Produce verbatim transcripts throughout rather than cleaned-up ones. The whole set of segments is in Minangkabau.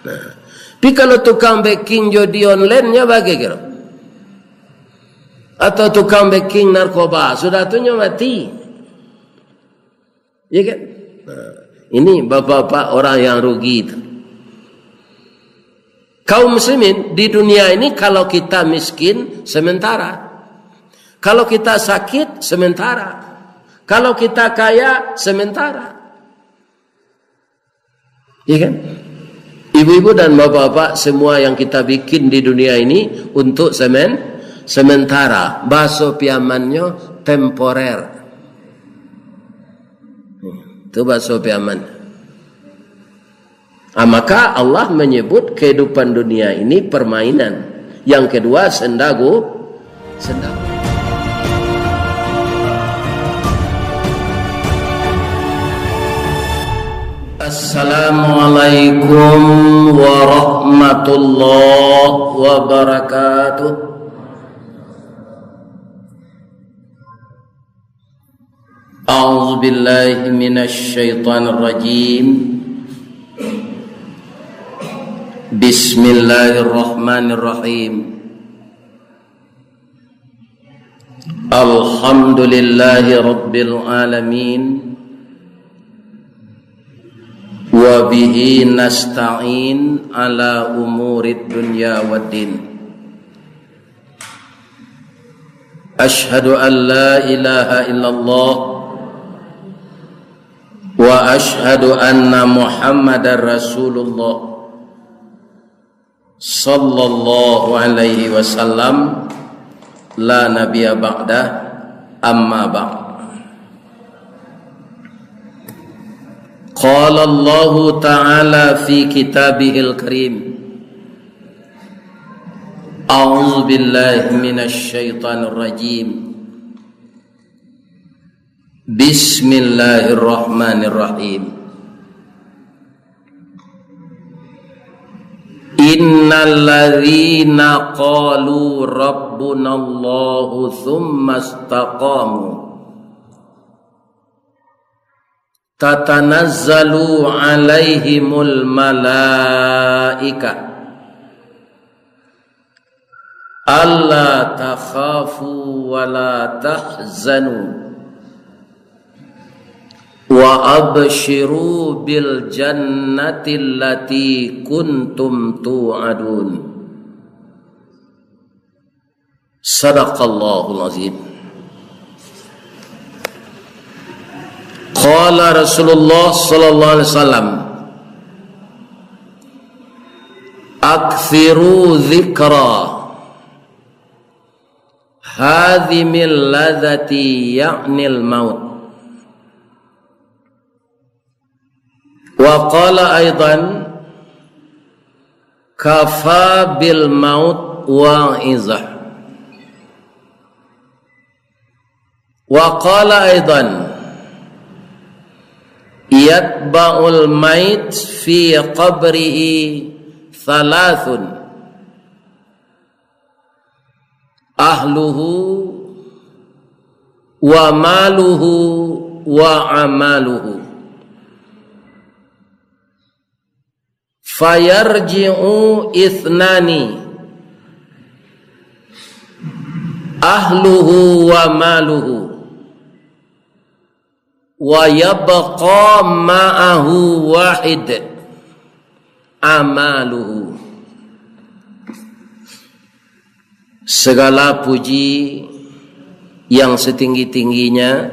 Nah, tapi kalau tukang beking judi online, nyo bagai kiro? Atau tukang beking narkoba, sudah tu nyo mati. Ya kan? Nah, ini bapak-bapak orang yang rugi itu. Kaum muslimin, di dunia ini kalau kita miskin sementara. Kalau kita sakit sementara. Kalau kita kaya sementara. Iya kan? Ibu-ibu dan bapak-bapak, semua yang kita bikin di dunia ini untuk semen-, sementara. Bahaso Piamannyo temporer. Itu bahaso Piaman. Ah, maka Allah menyebut kehidupan dunia ini permainan. Yang kedua, senda gu-, senda gu-. Assalamualaikum warahmatullahi wabarakatuh. A'udzubillahi minasyaitonirrajim. Bismillahirrahmanirrahim. Alhamdulillahi rabbil alamin. Wa bihi nasta'in ala umurid dunya waddin. Asyhadu an la ilaha illallah wa asyhadu anna Muhammadar Rasulullah sallallahu alaihi wasallam, la nabiyya ba'dah, amma ba'd. Qala Allahu ta'ala fi kitabihil karim. A'udzubillahi minasyaitonirrajim. Bismillahirrahmanirrahim. Innal ladzina qalu rabbunallahu tsumma istaqamu tatanazzalu alaihimul malaikah alla takhafu wa la tahzanu wa absyiru bil jannati allati kuntum tu'adun. Sadaqallahul azim. Qala Rasulullah sallallahu alaihi wasallam, aktsiru dzikra hadzimil ladzati, ya'nil maut. Wa qala aidan, kafa bil maut wa'izah. Wa qala aidan, yatba'ul mait fi qabrihi thalathun, ahluhu wa maluhu wa amaluhu. Fayarji'u ithnani, ahluhu wa maluhu, wa yabqa ma'ahu wahid, amaluhu. Segala puji yang setinggi-tingginya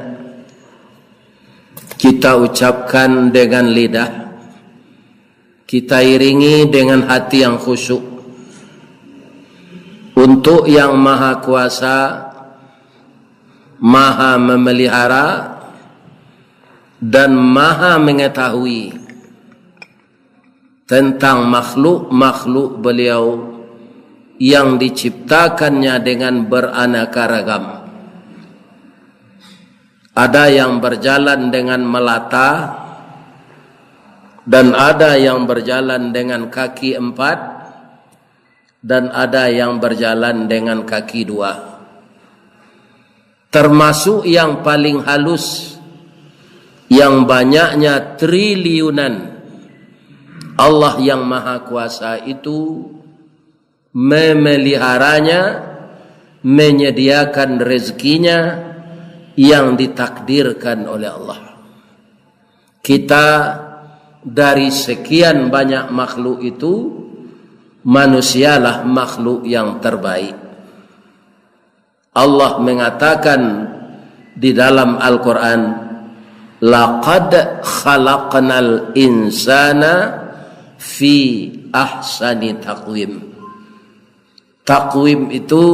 kita ucapkan dengan lidah, kita iringi dengan hati yang khusyuk untuk Yang Maha Kuasa, Maha Memelihara, dan Maha Mengetahui tentang makhluk-makhluk Beliau yang diciptakannya dengan beraneka ragam. Ada yang berjalan dengan melata, dan ada yang berjalan dengan kaki empat, dan ada yang berjalan dengan kaki dua. Termasuk yang paling halus, yang banyaknya triliunan, Allah yang Maha Kuasa itu memeliharanya, menyediakan rezekinya yang ditakdirkan oleh Allah. Kita, dari sekian banyak makhluk itu, manusialah makhluk yang terbaik. Allah mengatakan di dalam Al-Quran, "Laqad khalaqnal insana fi ahsani taqwim." Takwim itu,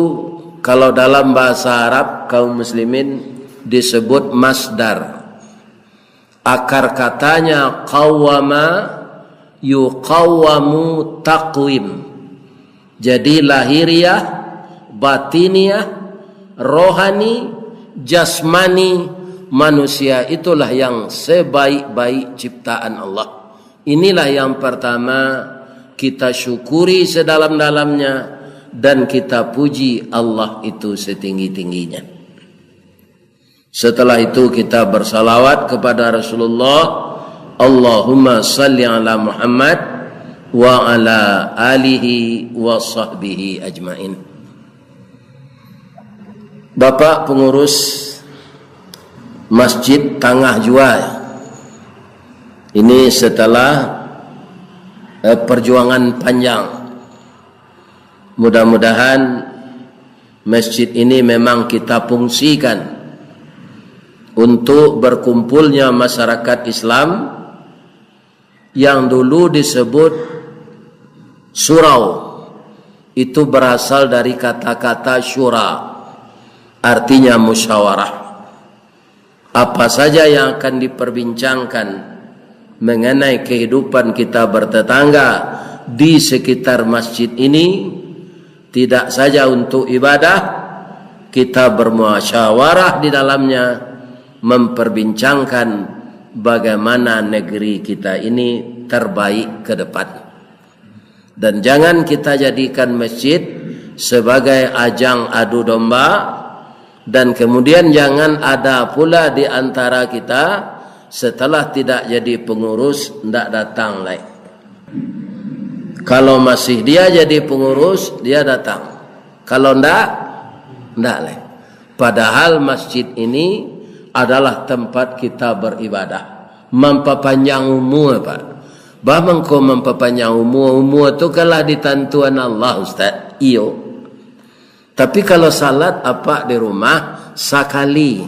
kalau dalam bahasa Arab kaum muslimin, disebut masdar. Akar katanya qawwama, yuqawwamu taqwim. Jadi lahiriah, batiniah, rohani, jasmani manusia itulah yang sebaik-baik ciptaan Allah. Inilah yang pertama, kita syukuri sedalam-dalamnya dan kita puji Allah itu setinggi-tingginya. Setelah itu kita bersalawat kepada Rasulullah, Allahumma salli ala Muhammad wa ala alihi wa sahbihi ajmain. Bapak pengurus Masjid Tangah Jua, ini setelah, eh, perjuangan panjang. Mudah-mudahan masjid ini memang kita fungsikan untuk berkumpulnya masyarakat Islam yang dulu disebut surau. Itu berasal dari kata-kata syura, artinya musyawarah. Apa saja yang akan diperbincangkan mengenai kehidupan kita bertetangga di sekitar masjid ini, tidak saja untuk ibadah, kita bermusyawarah di dalamnya, memperbincangkan bagaimana negeri kita ini terbaik ke depan. Dan jangan kita jadikan masjid sebagai ajang adu domba, dan kemudian jangan ada pula di antara kita, setelah tidak jadi pengurus, ndak datang lai. Kalau masih dia jadi pengurus, dia datang. Kalau ndak, ndak lai. Padahal masjid ini adalah tempat kita beribadah. Mampapanjang umua, Pak. Bah mangko mampapanjang umua, umua tu kan lah ditantuan Allah, Ustaz. Iyo. Tapi kalau salat apak di rumah sakali,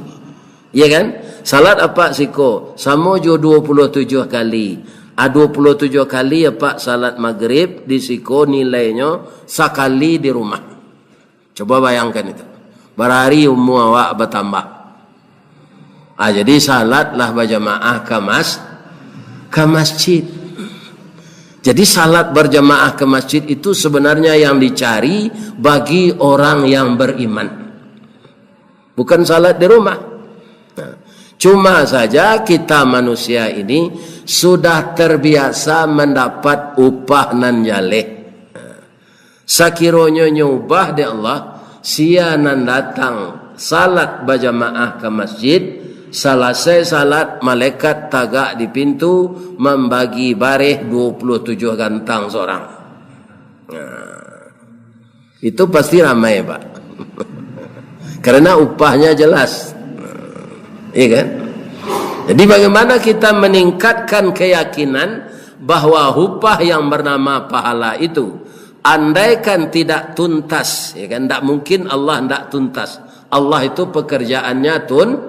ya kan? Salat apak siko, samo jo dua puluh tujuh kali. Ah, dua puluh tujuh kali apak salat magrib di siko nilainyo sakali di rumah. Coba bayangkan itu. Barari umua awak batambah. Ah, jadi salatlah bajamaah ka mas-, ka masjid. Jadi salat berjamaah ke masjid itu sebenarnya yang dicari bagi orang yang beriman. Bukan salat di rumah. Nah, cuma saja kita manusia ini sudah terbiasa mendapat upah nan jaleh. Sakironyo nyo ubah dek Allah, sia nan datang salat bajamaah ka masjid, salasai salat, malaikat tagak di pintu, mambagi bareh dua puluh tujuh gantang sorang. Nah, itu pasti ramai, Pak. Karena upahnya jelas. Iya kan? Jadi bagaimana kita meningkatkan keyakinan bahwa upah yang bernama pahala itu, andaikan tidak tuntas, ya kan, ndak mungkin Allah ndak tuntas. Allah itu pekerjaannya tun-,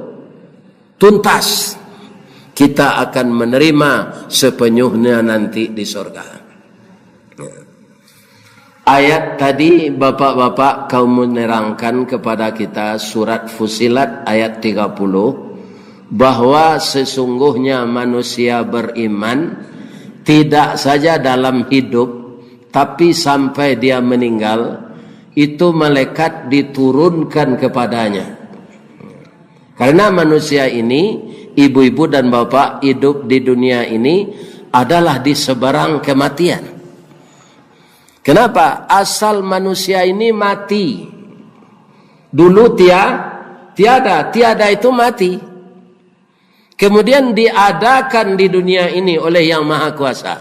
tuntas. Kita akan menerima sepenuhnya nanti di sorga. Ayat tadi bapak-bapak kaum menerangkan kepada kita surat Fusilat ayat tiga puluh, bahwa sesungguhnya manusia beriman tidak saja dalam hidup, tapi sampai dia meninggal, itu malaikat diturunkan kepadanya. Karena manusia ini, ibu-ibu dan bapak, hidup di dunia ini adalah di seberang kematian. Kenapa? Asal manusia ini mati. Dulu tia-, tiada, tiada itu mati. Kemudian diadakan di dunia ini oleh Yang Maha Kuasa.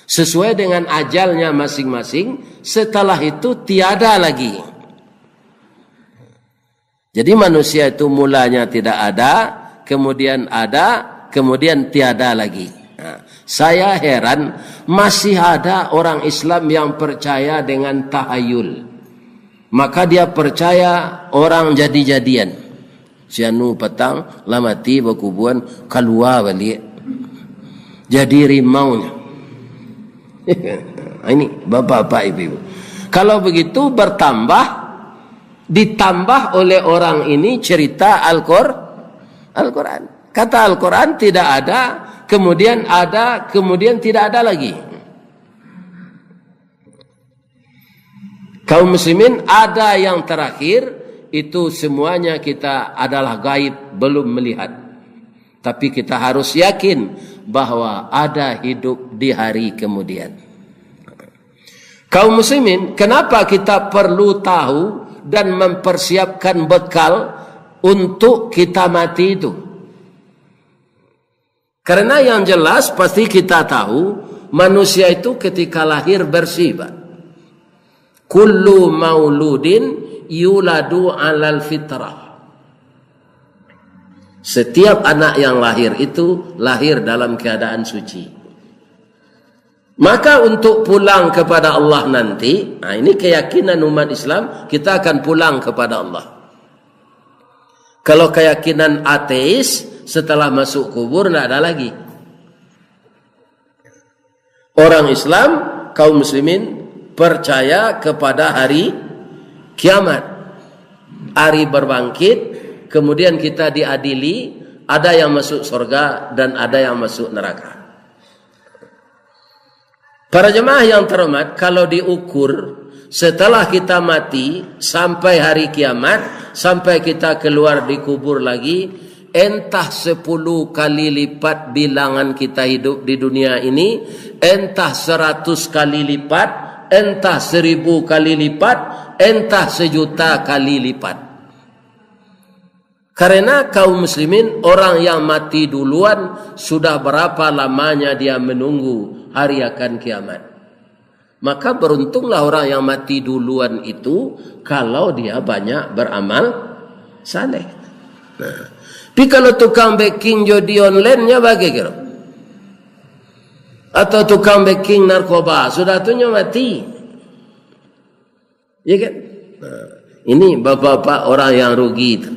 Sesuai dengan ajalnya masing-masing, setelah itu tiada lagi. Jadi manusia itu mulanya tidak ada, kemudian ada, kemudian tiada lagi. Nah, saya heran, masih ada orang Islam yang percaya dengan tahayul. Maka dia percaya orang jadi-jadian. Si anu patang, lah mati, bakubuan, kalua baliak. Jadi rimaunyo. Ini, bapak-bapak, ibu-ibu. Kalau begitu, bertambah, ditambah oleh orang ini cerita Al-Qur-, Al-Quran. Kata Al-Quran tidak ada, kemudian ada, kemudian tidak ada lagi. Kaum muslimin, ada yang terakhir, itu semuanya kita adalah gaib, belum melihat. Tapi kita harus yakin bahwa ada hidup di hari kemudian. Kaum muslimin, kenapa kita perlu tahu dan mempersiapkan bekal untuk kita mati itu? Karena yang jelas pasti kita tahu, manusia itu ketika lahir bersih, Pak. Kullu mauludin yuladu alal fitrah. Setiap anak yang lahir itu lahir dalam keadaan suci. Maka untuk pulang kepada Allah nanti, nah, ini keyakinan umat Islam, kita akan pulang kepada Allah. Kalau keyakinan ateis, setelah masuk kubur, ndak ada lagi. Orang Islam, kaum muslimin, percaya kepada hari kiamat, hari berbangkit, kemudian kita diadili, ada yang masuk surga dan ada yang masuk neraka. Para jemaah yang terhormat, kalau diukur, setelah kita mati, sampai hari kiamat, sampai kita keluar di kubur lagi, entah sepuluh kali lipat bilangan kita hidup di dunia ini, entah seratus kali lipat, entah seribu kali lipat, entah sejuta kali lipat. Karena kaum muslimin, orang yang mati duluan, sudah berapa lamanya dia menunggu hari akan kiamat. Maka beruntunglah orang yang mati duluan itu, kalau dia banyak beramal saleh. Nah, tapi kalau tukang beking judi online-nya bagai kiro? Atau tukang beking narkoba, sudah tu nyo mati. Ya kan? Nah, ini bapak-bapak orang yang rugi itu.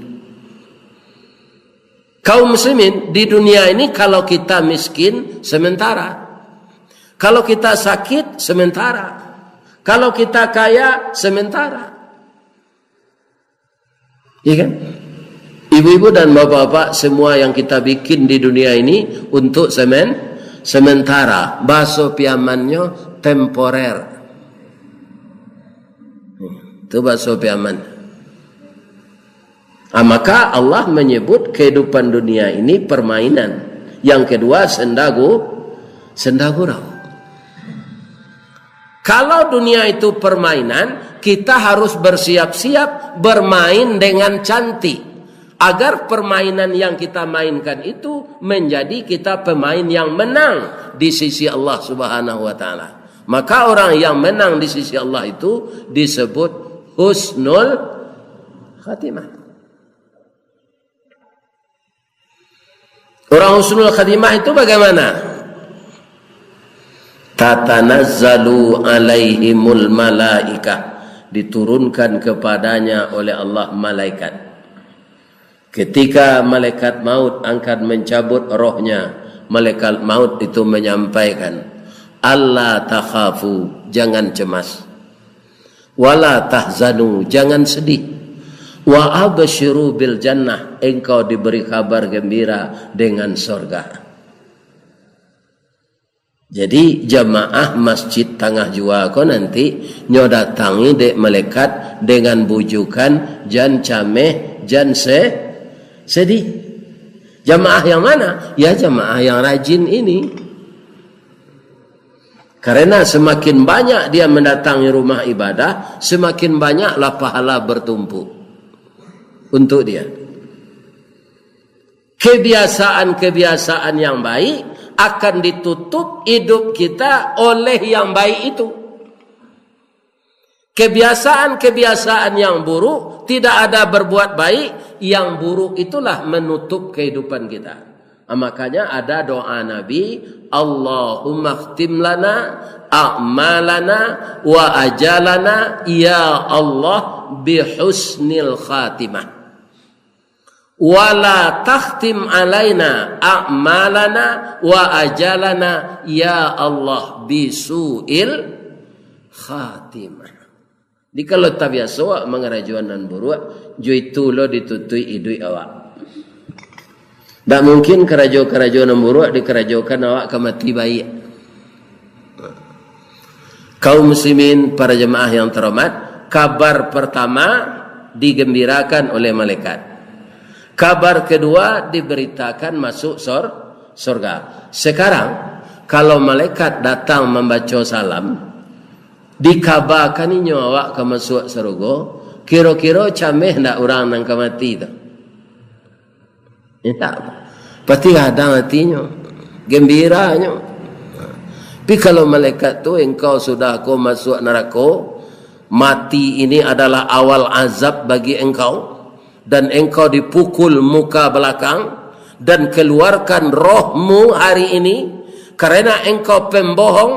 Kaum muslimin, di dunia ini kalau kita miskin sementara. Kalau kita sakit sementara. Kalau kita kaya sementara. Iya kan? Ibu-ibu dan bapak-bapak, semua yang kita bikin di dunia ini untuk semen-, sementara. Baso Piamannyo temporer. Itu baso Piaman. Ah, maka Allah menyebut kehidupan dunia ini permainan. Yang kedua, sendagu-, sendagurau. Kalau dunia itu permainan, kita harus bersiap-siap bermain dengan cantik, agar permainan yang kita mainkan itu menjadi kita pemain yang menang di sisi Allah Subhanahu wa Ta'ala. Maka orang yang menang di sisi Allah itu disebut husnul khatimah. Orang husnul khatimah itu bagaimana? Tatanazzalu alaihimul malaikah, diturunkan kepadanya oleh Allah malaikat. Ketika malaikat maut akan mencabut rohnya, malaikat maut itu menyampaikan, "Alla takhafu, jangan cemas. Wala tahzanu, jangan sedih. Wa absyiru bil jannah, engkau diberi kabar gembira dengan sorga." Jadi, jamaah Masjid Tangah Jua ko nanti nyo datangi dek malaikat dengan bujukan, "Jan cameh, jan se-, sedih." Jamaah yang mana? Ya, jamaah yang rajin ini. Karena semakin banyak dia mendatangi rumah ibadah, semakin banyaklah pahala bertumpuk untuk dia. Kebiasaan-kebiasaan yang baik akan ditutup hidup kita oleh yang baik itu. Kebiasaan-kebiasaan yang buruk, tidak ada berbuat baik, yang buruk itulah menutup kehidupan kita. Ah, makanya ada doa Nabi, "Allahumma khtim lana a'malana wa ajalana, ya Allah, bi husnil khatimah. Wala takhtim alaina a'malana wa ajalana, ya Allah, bisu'il khatimah." Jadi, kalau tabiaso awak mangarajoan nan buruak, jo itu lo ditutuik iduik awak. Ndak mungkin karajo-karajo nan buruak dikarajokan awak ka mati baik. Kaum muslimin, para jemaah yang terhormat, kabar pertama digembirakan oleh malaikat. Kabar kedua diberitakan masuk sor-, sorga. Sekarang, kalau malaikat datang mambaco salam, dikabakan inyo awak ka masuak sarugo, kiro-kiro cameh ndak urang nan ka mati tu? Indak. Pasti gadang atinyo, gembiranyo. Tapi kalau malaikat tu, "Engkau sudah ko masuak narako, mati ini adalah awal azab bagi engkau, dan engkau dipukul muka belakang, dan keluarkan rohmu hari ini, karena engkau pembohong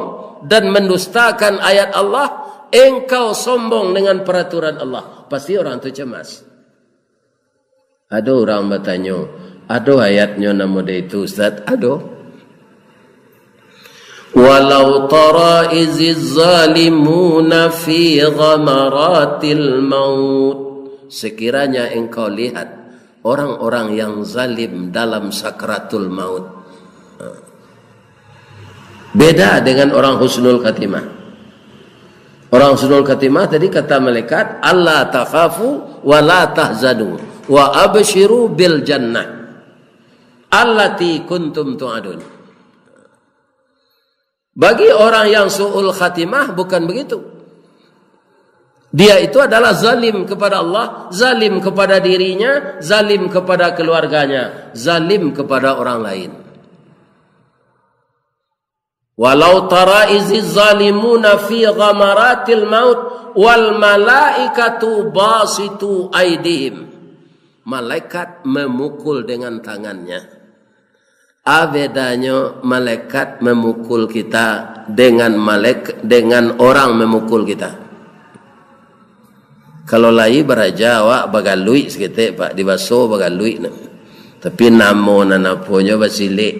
dan mendustakan ayat Allah, engkau sombong dengan peraturan Allah." Pasti orang tu cemas. Ado urang batanyo, "Ado ayatnyo nan mode itu, Ustaz?" Ado. "Walau tara iziz zalimuna fi ghamaratil maut." Sekiranya engkau lihat orang-orang yang zalim dalam sakratul maut. Beda dengan orang husnul khatimah. Orang husnul khatimah tadi kata malaikat, "Alla takhafu wa la tahzanu wa absyiru bil jannah allati kuntum tu'adun." Bagi orang yang su'ul khatimah bukan begitu. Dia itu adalah zalim kepada Allah, zalim kepada dirinya, zalim kepada keluarganya, zalim kepada orang lain. "Walau tara iziz zalimuna fi ghamaratil maut wal malaikatu basitu aidihim." Malaikat memukul dengan tangannya. A bedanyo malaikat memukul kita dengan malaik-, dengan orang memukul kita? Kalau lai baraja awak bagaluik saketek, Pak, dibaso bagaluik nah. Tapi namo nan aponyo basilek.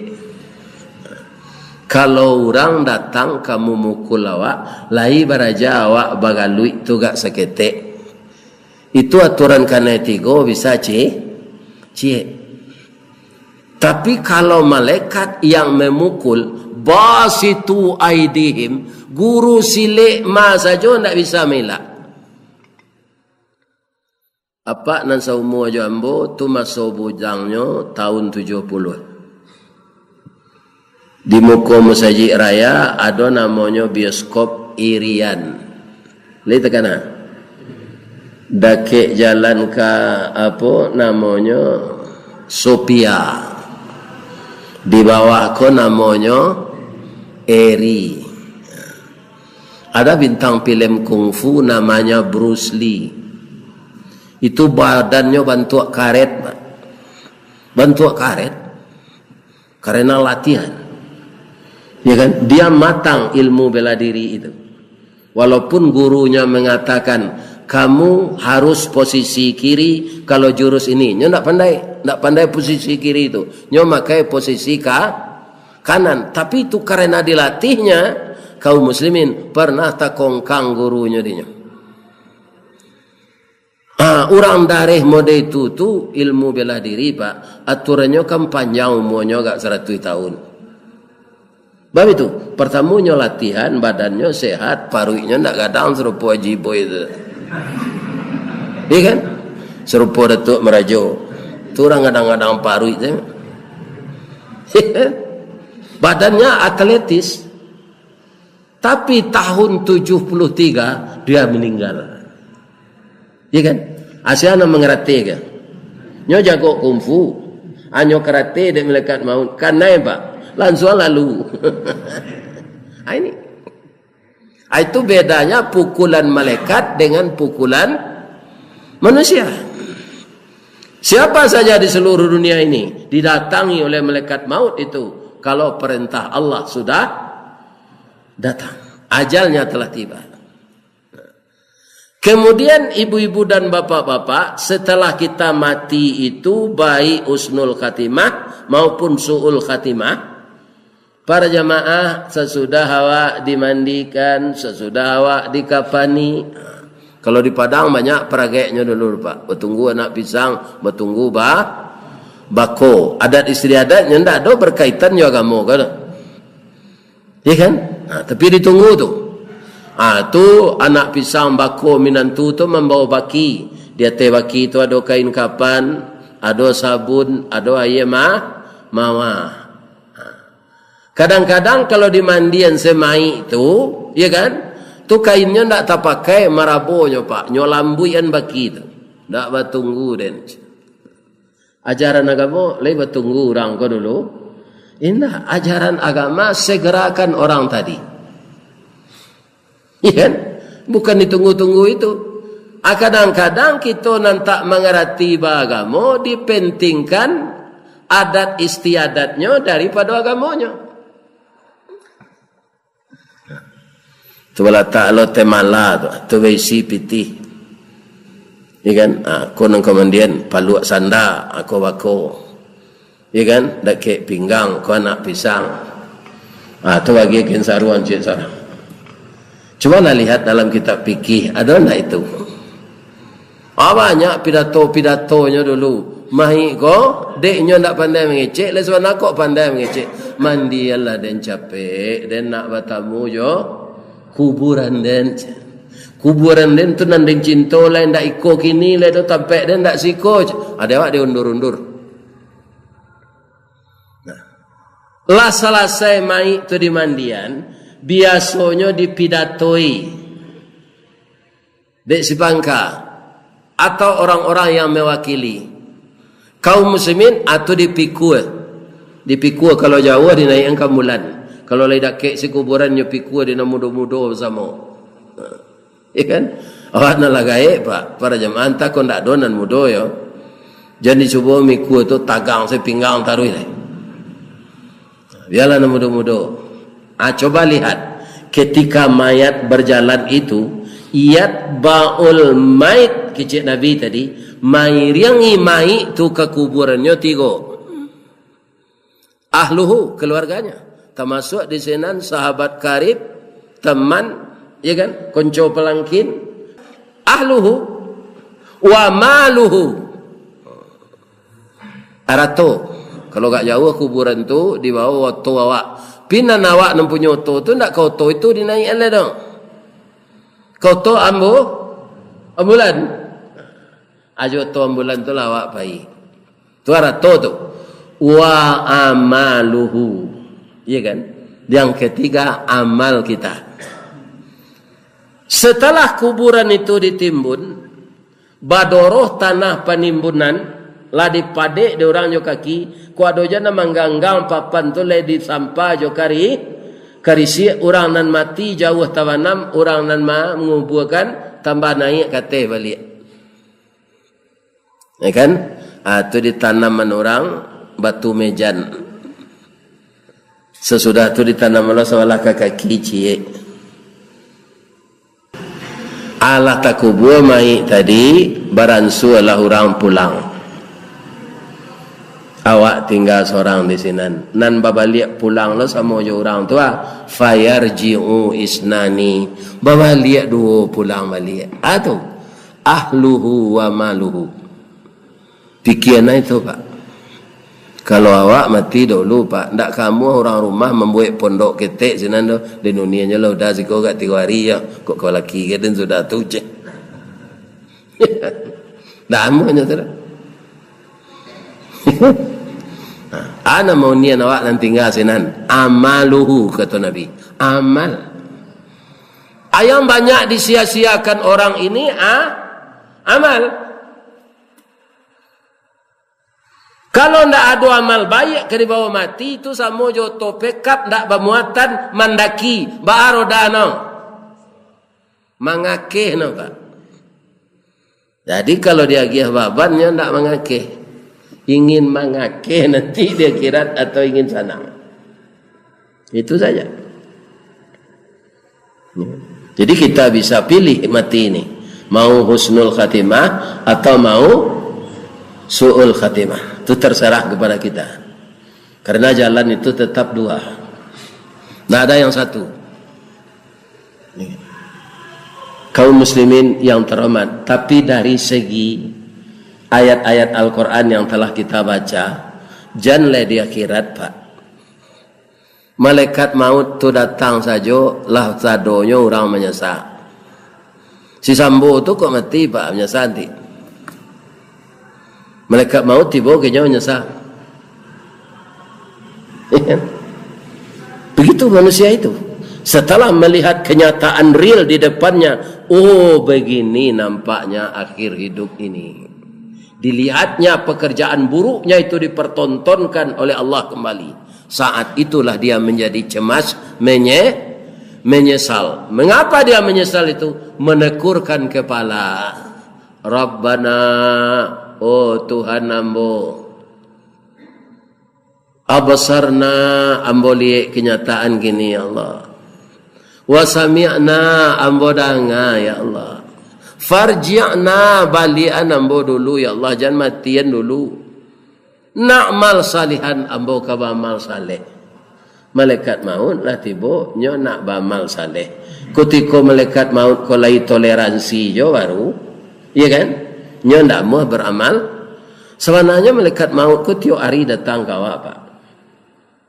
Kalau urang datang ka mamukul awak, lai baraja awak bagaluik tu gak saketek. Itu aturan kanai tigo bisa ci-, ciek. Tapi kalau malaikat yang memukul, basitu aidihim, guru silek ma sajo ndak bisa mailak. Apak nan saumua jo ambo tu maso bujangnyo tahun tujuah puluah. Di muko Masajik Raya ado namonyo bioskop Irian. Lai takana? Dakek jalan ka, apo namonyo, Sophia. Di bawah ko namonyo Eri. Ada bintang filem kungfu namanya Bruce Lee. Itu badannyo bantuak karet, Pak. Bantuak karet. Karena latihan. Ya kan? Dia matang ilmu bela diri itu. Walaupun gurunya mengatakan, "Kamu harus posisi kiri kalau jurus ini." Nyo ndak pandai, ndak pandai posisi kiri itu. Nyo makai posisi ka-, kanan. Tapi itu karena dilatihnya, kaum muslimin, pernah takongkang gurunyo dinyo. Ah, urang dareh mode itu tu ilmu bela diri, Pak. Aturannyo kan panjang umuanyo agak saratuih tahun. Bab itu, partamonyo latihan, badannyo sehat, paruiknyo ndak gadang sarupo Haji Boy tu. Iya kan? Sarupo Datuk Marajo. Tu urang gadang-gadang paruik tu. Badannya atletis. Tapi tahun tujuh puluh tiga, dia meninggal. Iya kan? Asia nan mangarati ka? Nyo jago kungfu. Hanyo karate dek malaikat maut. Kanai, Pak. Lansuang lalu. Ah, ini. Ah, itu bedanya pukulan malaikat dengan pukulan manusia. Siapa saja di seluruh dunia ini didatangi oleh malaikat maut itu, kalau perintah Allah sudah datang, ajalnya telah tiba. Kemudian ibu-ibu dan bapak-bapak, setelah kita mati itu, baik husnul khatimah maupun su'ul khatimah, para jamaah, sasudah awak dimandikan, sasudah awak dikapani. Kalau di Padang banyak parageknyo dulu, Pak. Batunggu anak pisang, batunggu ba-, bako. Adat istiadatnyo ndak ado berkaitan jo agamo, kan? Iya kan? Ha, tapi ditunggu tu. Ha, tu anak pisang, bako, minantu tu mambawa baki. Di ateh baki tu ado kain kapan, ado sabun, ado aia ma-, mawar. Ha. Kadang-kadang kalau dimandian se mayik tu, iya kan? Tu kainnyo ndak tapakai marabonyo, Pak. Nyo lambuikan baki tu. Ndak batunggu den. Ajaran agamo lai batunggu urang ko dulu? Indak, ajaran agama segerakan orang tadi. Iya kan? Bukan ditunggu-tunggu itu. Ah, kadang-kadang kito nan tak mangarati baagamo, dipentingkan adat istiadatnyo daripado agamonyo. Tu balatak lo teh mala tu, tu baisi pitih. Iya kan? Ah, ko nan kamandian paluak sanda, ah, ko bako. Iya kan? Dakek pinggang, ko anak pisang. Ah, tu bagi kin saruan cik saruan. Cubolah lihat dalam kitab fikih, ado ndak itu? Ah, banyak pidato-pidatonyo dulu. Mayik ko, dek nyo ndak pandai mangecek, lai sabana kok pandai mangecek. Mandianlah den capek, den nak batamu jo kuburan den. Kuburan den tu nan den cinto lai, ndak iko kini lai tu, tampek den ndak siko. Ado awak diundur-undur. Nah. Lah salasai mayik tu dimandian, biasonyo dipidatoi dek si pangka atau orang-orang yang mewakili kaum muslimin, atau dipikua. Dipikua, kalau jauah dinaiakan ka ambulan. Kalau lai dakek si kuburan, nyo pikua di nan mudo-mudo basamo. Ya kan? Awak nan lah gaek, Pak, para jamaah, antah ko ndak ado nan mudo yo. Jan dicubo mikua tu tagang se pinggang taruih lai. Bialah nan mudo-mudo. Ah, coba lihat, ketika mayat berjalan itu, yatba'ul mait, kecek Nabi tadi, mairingi mayik tu ka kuburannyo tigo. Ahluhu, keluarganya. Tamasuak di sinan sahabat karib, teman, ya kan, konco palangkin. Ahluhu, wa maluhu. Arato. Kalau agak jauah kuburan tu, dibawa oto awak. Pinan awak nan punyo oto tu, ndak ka oto itu dinaiakan lai doh. Ka oto ambu-, ambulan. Ajo oto ambulan tu lah awak pai. Tu arato tu. Wa amaluhu. Iya kan? Yang ketiga, amal kita. Setelah kuburan itu ditimbun, badoroh tanah panimbunan, lah dipadek dek urang jo kaki, kok ado juo nan mangganggang papan tu, lai disampa jo kari-, karisiak, urang nan mati jauah tabanam, urang nan ma-, mangubuakan tambah naiak ka ateh baliak. Ya kan? Ah, tu ditanaman urang batu mejan. Sasudah tu ditanam lo sabalah ka kaki ciek. Alah takubua mayik tadi, baransualah urang pulang. Awak tingga sorang di sinan. Nan babaliak pulang lo samo jo urang tu, ah. Fayarji'u isnani. Babaliak duo pulang baliak. Ah, tu. Ahluhu wa maluhu. Pikian ai tu, Pak. Kalau awak mati dulu, Pak, ndak kamu urang rumah mambuek pondok ketek sinan tu. Di dunia nyo lah udah siko agak tigo hari yo. Kok kau laki ke den sudah tu, ceh. Ndak amuah nyo tu dah. Ana mau nian awak nan tingga sinan. Amaluhu, kato Nabi. Amal. Yang banyak disia-siakan orang ini, ah, amal. Kalau ndak ado amal baiak ka dibawo mati, itu samo jo oto pekap ndak bamuatan mandaki, baa roda no. Mangakeh no, Pak. Jadi, kalau diagiah baban, nyo ndak mangakeh. Ingin mangakeh nanti di akhirat atau ingin sanang. Itu saja. Jadi, kita bisa pilih mati ini. Mau husnul khatimah atau mau su'ul khatimah. Itu terserah kepada kita. Karena jalan itu tetap dua. Ndak ada yang satu. Kaum muslimin yang terhormat, tapi dari segi ayat-ayat Al-Quran yang telah kita baca, jan lai di akhirat, Pak. Malaikat maut tu datang sajo, lah sadonyo urang manyasa. Si Sambo tu kok mati, Pak, manyasa nanti. Malaikat maut tibo ka inyo manyasa. Begitu manusia itu. Setelah melihat kenyataan real di depannya, oh, begini nampaknya akhir hidup ini. Dilihatnya pekerjaan buruknya itu dipertontonkan oleh Allah kembali. Saat itulah dia menjadi cemas, menye-, menyesal. Mengapa dia menyesal itu? Menekurkan kepala. Rabbana, oh Tuhan ambo, absarna, ambo liek kenyataan kini, ya Allah. Wa sami'na, ambo danga, ya Allah. Farji'na, baliakan ambo dulu, ya Allah, jan matian dulu. Na'mal salihan, ambo ka baamal saleh. Malaikat maut lah tibo, nyo nak baamal saleh. Kutiko malaikat maut ko lai toleransi jo baru, iya kan? Nyo ndak amuah baramal. Sabananyo malaikat maut ko tiok ari datang ka awak, Pak.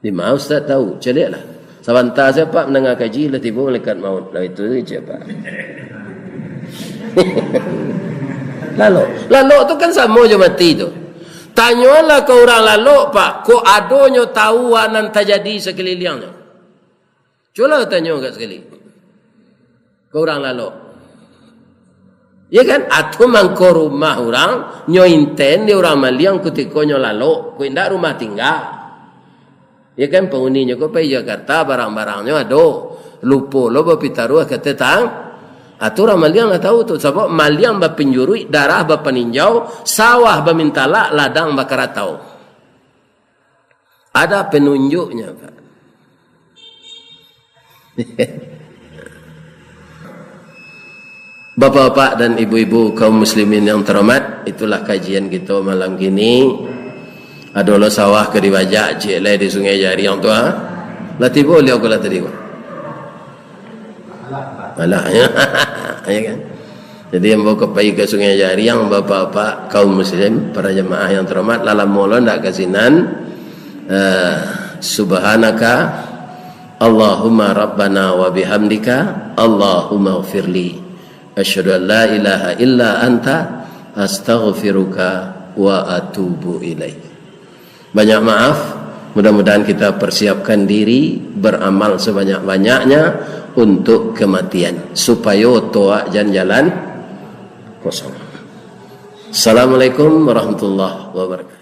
Di ma Ustaz tahu? Caliaklah. Sabanta sajo, Pak, mandanga kaji, lah tibo malaikat maut. Lah itu je, Pak. Lalok. Lalok tu kan samo jo mati tu. Tanyolah ka urang lalok, Pak, kok adonyo tahu a nan tajadi sakaliliangnyo. Cubolah tanyo agak sakali. Ka urang lalok. Ya kan? Atau mangko rumah urang, nyo inten di urang maliang kutiko nyo lalok, kok indak rumah tingga. Ya kan, panguninyo ko pai Jakarta, barang-barangnyo ado. Lupo lo bapitaruah ka tetang-, ah, tu urang maliang lah tahu tu, sabab maliang bapinjuruik, darah bapaninjau, sawah bamintalak, ladang bakaratau. Ada penunjuknya, Pak. Bapak-bapak dan ibu-ibu kaum muslimin yang terhormat, itulah kajian kita malam kini. Ado lo sawah ka dibajak, ciek lai di Sungai Jariang tu, ha. Lah tibo liau ko lah tadi, Pak. Alah, ya. Ya kan? Jadi, ambo ka pai ka Sungai Jariang, bapak-bapak kaum muslim, para jamaah yang terhormat, lah lamo lo ndak ka sinan. Eh, subhanaka Allahumma rabbana wa bihamdika, Allahumma gfirli. Asyhadu an la ilaha illa anta, astaghfiruka wa atubu ilaik. Banyak maaf, mudah-mudahan kita persiapkan diri, beramal sebanyak-banyaknya untuk kematian, supayo oto awak jan jalan kosong. Assalamualaikum warahmatullahi wabarakatuh.